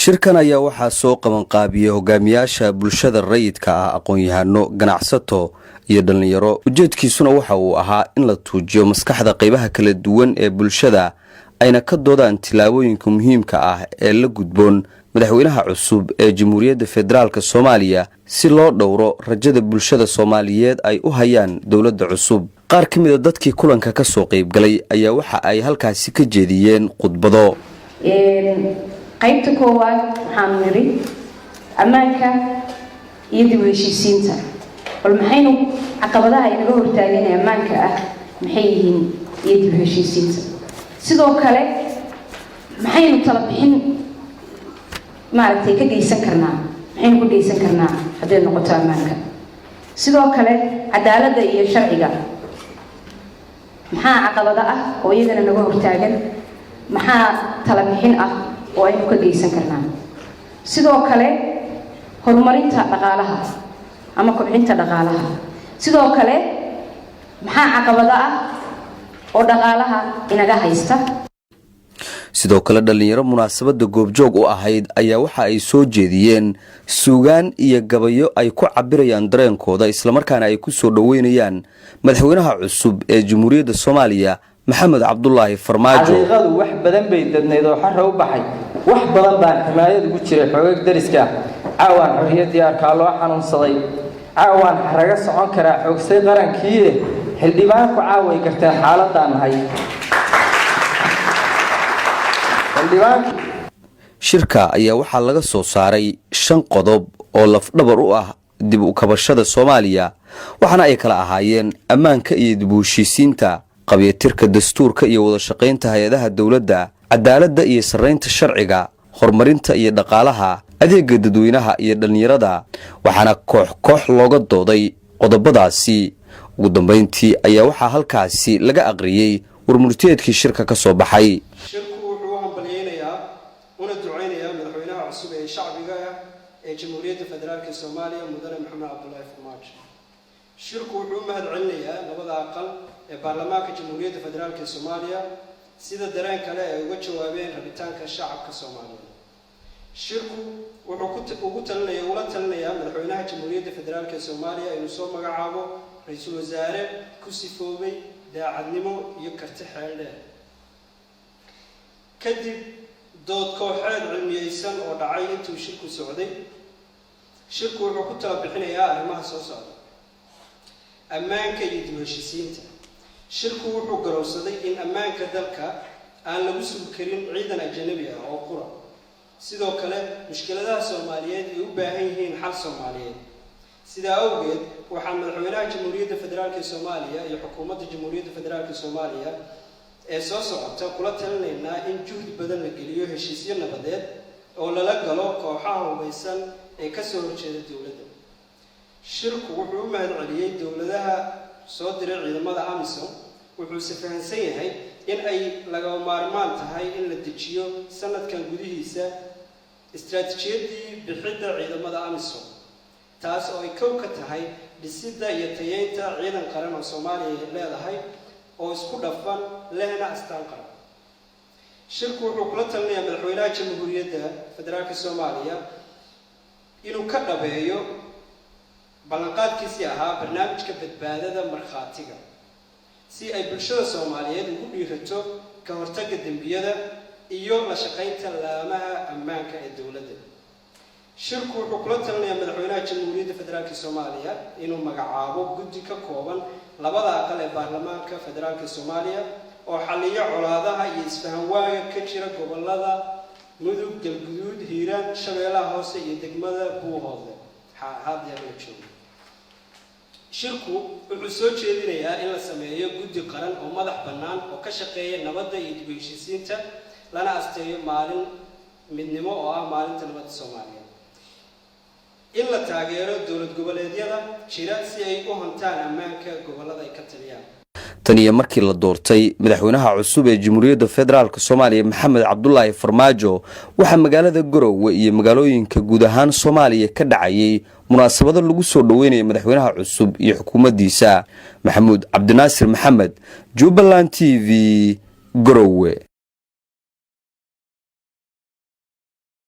Shirkan ayaa waxaa soo qabanqaabiyey hogaamiyaasha bulshada rayidka ah, aqoon-yahano, ganacsato iyo dhallinyaro. Ujeedkiisuna waxa uu ahaa in la tuujiyo maskaxda qaybaha kala duwan ee bulshada, ayna ka doodaan tillaabooyinka muhiimka ah ee la gudboon madaxweynaha cusub ee Jamhuuriyadda Federaalka Soomaaliya, si loo dhowro rajada bulshada Soomaaliyeed ay u hayaan dowladda cusub. Qaar ka mida dadkii kulanka ka soo qaybgalay ayaa waxa ay halkaasi ka jeediyeen khudbado. Qaybta koowaad waxaanu nidhi ammaanka iyo dib u heshiisiinta. Bal maxaynu caqabadaha inaga hortaagan ee ammaanka ah maxay yihiin iyo dib u heshiisiinta? Sidoo kale, maxaynu tala bixin maaragtay ka geysan karnaa? Maxaynu ka geysan karnaa hadday noqoto ammaanka? Sidoo kale, cadaaladda iyo sharciga, maxaa caqabado ah oo iyagana naga hortaagan? Maxaa tala bixin ah oo aynu ka geysan karnaa? Sidoo kale, horumarinta dhaqaalaha ama kobcinta dhaqaalaha. Sidoo kale, maxaa caqabado ah oo dhaqaalaha inaga haysta? Sidoo kale, dhallinyaro munaasabadda goobjoog u ahayd ayaa waxa ay soo jeediyeen suugaan iyo gabayo ay ku cabirayaan dareenkooda, islamarkaana ay ku soo dhoweynayaan madaxweynaha cusub ee Jamhuuriyadda Soomaaliya, Maxamed Cabdulaahi Farmaajo. Xaqiiqadu wax badan bay dadnayd oo xarra u baxay. Wax badan baan ximaayad ugu jiray xoogag dariska. Caawaan xorriyaddii arkaa loo xanuunsaday. Caawaan xaraga socon karaa xoogsay qarankiiye. Xildhibaanku caaway garteen xaaladaan nahay. Shirka ayaa waxaa laga soo saaray shan qodob oo lafdhabar u ah dib u kabashada Soomaaliya, waxaana ay kala ahaayeen ammaanka iyo dib u heshiisiinta, qabyatirka dastuurka iyo wada shaqaynta hay-adaha dowladda, cadaaladda iyo sarraynta sharciga, horumarinta iyo dhaqaalaha, adeega dadweynaha iyo dhallinyarada. Waxaana koox koox looga dooday qodobadaasi. Ugu dambayntii ayaa waxaa halkaasi laga aqriyey warmurtiyeedkii shirka ka soo baxay. Shirku wuxuu u hambalyeynayaa una ducaynayaa madaxweynaha cusub ee shacbiga ah ee Jamhuuriyadda Federaalka Soomaaliya, Mudane Maxamed Cabdulaahi Farmaajo. Shirku wuxuu u mahad celinayaa labada aqal ee baarlamaanka Jamhuuriyadda Federaalka Soomaaliya sida dareen kale ay uga jawaabeen rabitaanka shacabka Soomaaliyeed. Shirku wuxuu ugu talinaya ula talinayaa madaxweynaha Jamhuuriyadda Federaalka Soomaaliya inuu soo magacaabo ra-iisul wasaare ku sifoobay daacadnimo iyo karti xeel dheer. Kadib dood kooxeed cilmiyeysan oo dhacay intuu shirku socday, shirku wuxuu ku tala bixinayaa arrimaha soo socda. Ammaanka iyo dib heshiisiinta: shirku wuxuu garowsaday in ammaanka dalka aan lagu sugi karin ciidan ajanabi ah oo qura. Sidoo kale, mushkiladaha Soomaaliyeed ay u baahan yihiin xal Soomaaliyeed. Sidaa awgeed, waxaa madaxweynaha Jamhuuriyadda Federaalka Soomaaliya iyo xukuumadda Jamhuuriyadda Federaalka Soomaaliya ee soo socota kula talinaynaa in juhdi badan la geliyo heshiisyo nabadeed oo lala galo kooxaha hubaysan ee kasoo horjeeda dowladda. Shirku wuxuu u mahad celiyey dowladaha soo diray ciidamada AMISOM, wuxuuse fahamsan yahay in ay lagama maarmaan tahay in la dejiyo sanadkan gudihiisa istaraatiijiyadii bixidda ciidamada AMISOM, taas oo ay kow ka tahay dhisidda iyo tayeynta ciidan qaran oo Soomaaliya leedahay oo isku dhafan, lehna astaan qaran. Shirku wuxuu kula talinayaa madaxweynaha Jamhuuriyadda Federaalka Soomaaliya inuu ka dhabeeyo ballanqaadkiisii ahaa barnaamijka badbaadada markhaatiga, si ay bulshada Soomaaliyeed ugu dhiirato ka hortagga dembiyada iyo la shaqaynta laamaha ammaanka ee dowladda. Shirku wuxuu kula talinayaa madaxweynaha Jamhuuriyadda Federaalka Soomaaliya inuu magacaabo guddi ka kooban labada aqal ee baarlamaanka Federaalka Soomaaliya oo xalliyo colaadaha iyo isfahanwaaga ka jira gobolada Mudug, Galguduud, Hiiraan, Shabeellaha Hoose iyo degmada Buuhoodle hadeer la joogo. Shirku wuxuu soo jeedinayaa in la sameeyo guddi qaran oo madax bannaan oo ka shaqeeya nabadda iyo dib u heshiisiinta, lana asteeyo maalin midnimo oo ah Maalinta Nabadda Soomaaliya. In la taageero dowlad goboleedyada jira si ay u hantaan ammaanka gobollada ay ka taliyaan. Tan iyo markii la doortay madaxweynaha cusub ee Jamhuuriyadda Federaalka Soomaaliya, Maxamed Cabdulaahi Farmaajo, waxaa magaalada Garowe iyo magaalooyinka guud ahaan Soomaaliya ka dhacayay munaasabado lagu soo dhoweynayo madaxweynaha cusub iyo xukuumaddiisa. Maxamuud Cabdinaasir Maxamed, Jubbaland TV, Garowe.